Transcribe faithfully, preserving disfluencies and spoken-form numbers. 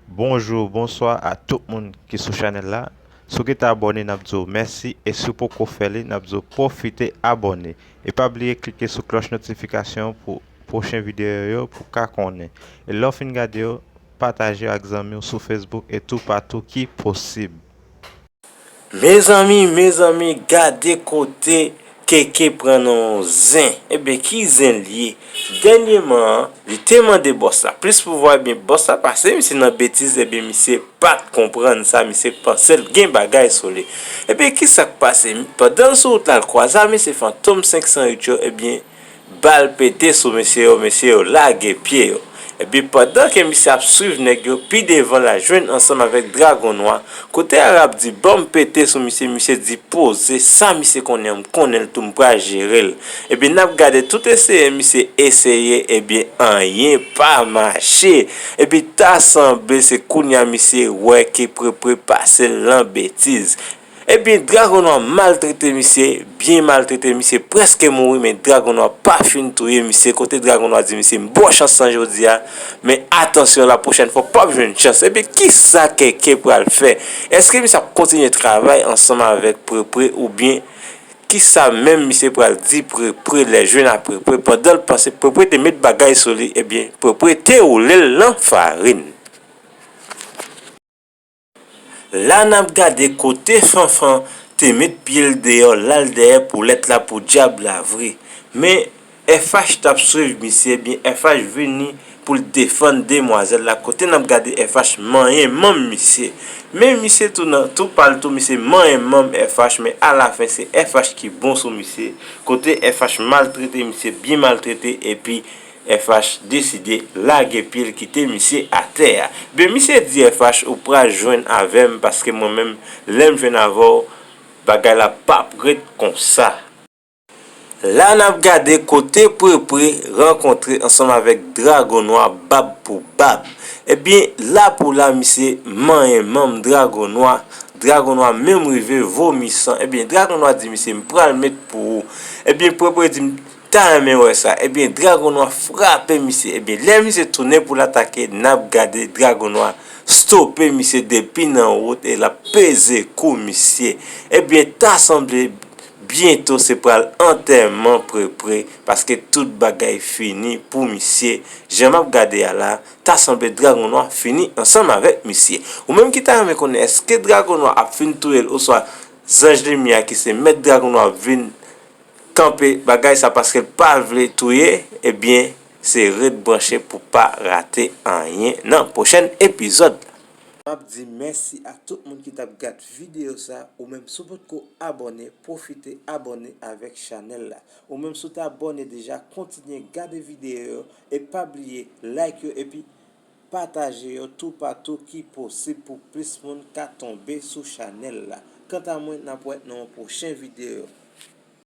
Bonjou, bonswa a tout moun ki sou chanèl la. Si w gentan abòne, n ap di w mèsi, e si w poko fè li, n ap di w pwofite abòne. E pa bliye klike sou klòch notifikasyon pou pwochen videyo yo pou w ka konnen. E lè w fin gade yo, pataje yo ak zanmi w sou Facebook e toupatou ki posib. Mezanmi, mezanmi, gade kote Keke pran nan yon zen. Ebyen, ki zen l ye? Dènyèman an, li te mande bòs la plis pouvwa, ebyen, bòs la pase misye nan betiz, ebyen, misye pa t konprann sa, misye panse l gen bagay sou li. Ebyen, ki sa k pase? Pandan l sou wout la, l kwaze a mesye Fantom senk san uit yo, ebyen, bal pete sou mesye yo, mesye yo lage pye yo. Epi pandan ke misye ap swiv nèg yo, pi devan l al jwenn ansanm avèk Dragon Nwa. Kote Arab di, "Ban m pete sou misye," misye di, "Poze, sa misye konnen an, m konnen l tou, m pral jere l." Epi n ap gade tout eseye misye eseye, ebyen, anyen pa mache. Epi ta sanble se kounye a misye wè ke Prepre pase l nan betiz. Ebyen, Dragon Nwa maltrete misye, byen maltrete misye, prèske mouri, men Dragon Nwa pa fin touye misye. Kote Dragon Nwa di misye, "M ba w chans lan jodi a, men atansyon, lapwochèn fwa, w p ap jwenn chans." Ebyen, ki sa Keke pral fè? Èske misye ap kontinye travay ansanm avèk Prepre, oubyen ki sa menm misye pral di Prepre lè jwenn a Prepre? Pandan l panse Prepre te met bagay sou li, ebyen, Prepre te woule l nan farin. La n ap gade kote Fanfan te met pye l deyò, l al dèyè poulèt la pou dyab la vre. Men F H t ap swiv misye, ebyen F H vini pou l defann demwazèl la. Kote n ap gade F H manyen manm misye. Men misye tou nan tou pa l tou, misye manyen manm F H, men alafen se F H ki bon sou misye. Kote F H maltrete misye, byen maltrete, epi F H deside lage pye l kite misye atè a. Ben, misye di F H, "Ou pral jwenn avè m, paske mwen menm, lè m jwenn avè w, bagay la p ap ret konsa." La n ap gade kote Prepre rankontre ansanm avèk Dragon Nwa bab pou bab. Ebyen, la pou la, misye manyen manm Dragon Nwa. Dragon Nwa menm rive vomi san. Ebyen, Dragon Nwa di misye, "M pral met pou ou." Ebyen, Prepre di, "M ta renmen wè sa." Ebyen, Dragon Nwa frape misye. Ebyen, lè misye tounen pou l atake, n ap gade Dragon Nwa stope misye depi nan wout e l ap peze kou misye. Ebyen, ta sanble byento se pral antèman Prepre, paske tout bagay fini pou misye. Jan m ap gade a la, ta sanble Dragon Nwa fini ansanm avèk misye. Ou menm ki ta renmen konnen èske Dragon Nwa ap fin touye l oswa Zanj Limyè ki se mèt Dragon Nwa vin kanpe bagay sa paske l pa vle touye, ebyen, se ret branche pou pa rate anyen nan pwochèn epizòd la. M ap di mèsi a tout moun ki t ap gad videyo sa. Ou menm, si w potko abòne, pwofite abòne avèk chanèl la. Ou menm, si w te abòne deja, kontinye gade videyo yo e pa bliye like yo epi pataje yo toupatou ki posib pou plis moun ka tonbe sou chanèl la. Kanta mwen, n ap wè nan yon pwochen videyo.